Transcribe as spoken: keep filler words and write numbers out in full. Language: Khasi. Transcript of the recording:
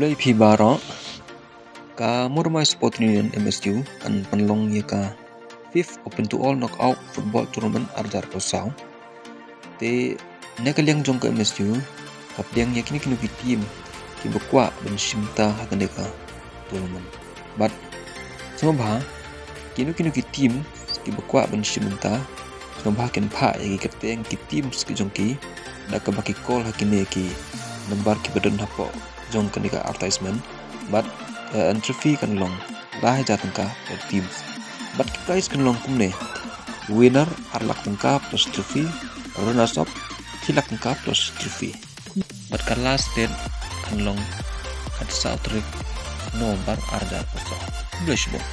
Khublei phi baroh. Ka Mawrymmai Sporting Union, M S U, kan pynlong ïa ka fifth Open to All Knockout Football Tournament ar hajar arphew saw. Te na ka liang jong ka M S U ka pdiang ïa kino kino ki team kiba kwah ban shim bynta ha kane ka tournament. Bad sngewbha kino kino ki team kiba kwah ban shim bynta, sngewbha kin phah ïa ki kyrteng ki team ki jong ki da kaba ki call ha kine ki number kiba don hapoh jong kane ka advertisement. Bad, eh, entry fee kan long lai hajar tyngka per team. Bad ki prize kan long kumne: winner ar lak tyngka plus trophy, runners up shi lak tyngka plus trophy. Bad ka last date kan long khatsaw tarik November ar hajar arphew saw. Khublei shibun.